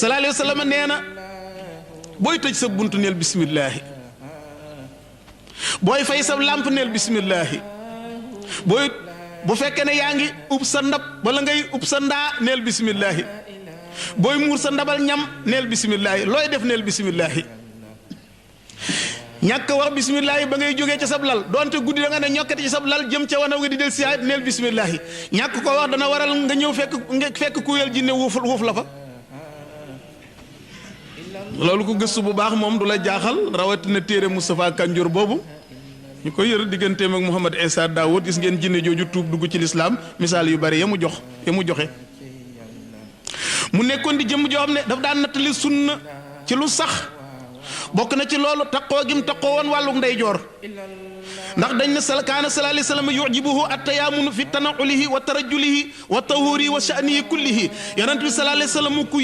sallallahu alayhi wa sallam nee na booy tëj sa buntu neel bismillaahi booy fay sa làmp neel bismillaahi bu fekkee ne yaa ngi ub sa ndab wala ngay ub sa ndaa neel bismillaahi booy muur sa ndabal ñam neel bismillaahi looy def neel bismillaahi ñàkk wax bismillaahi ba ngay jógee ca sab lal donte guddi da nga ne ñokkati ci sab lal jëm ca wana nga di del siyaat neel bismillaahi ñàkk ko wax dana waral nga ñëw fekk kuyel jinne wuuf la fa loolu ko gëstu bu baax moom du la jaaxal rawatina téere Moustapha Kanjour boobu ñu koy yër digganteem ak Mouhamad Insa Dawood gis ngeen jinne jooju tuub dugg ci lislaam misaal yu bari ya mu joxe mu nekkoon di jëm joo xam ne daf daan nattali sunna ci lu sax bokk na ci loolu taqoo gim taqoo woon wàllu ndeyjoor ndax dañ ne kaana sallallahu alayhi wa sallam yujibuhu at-tayammunu fi tanaqulihi wa tarajjulihi wa tahuri wa sha'nihi kullihi yonent bi sallallahu alayhi wa sallam ku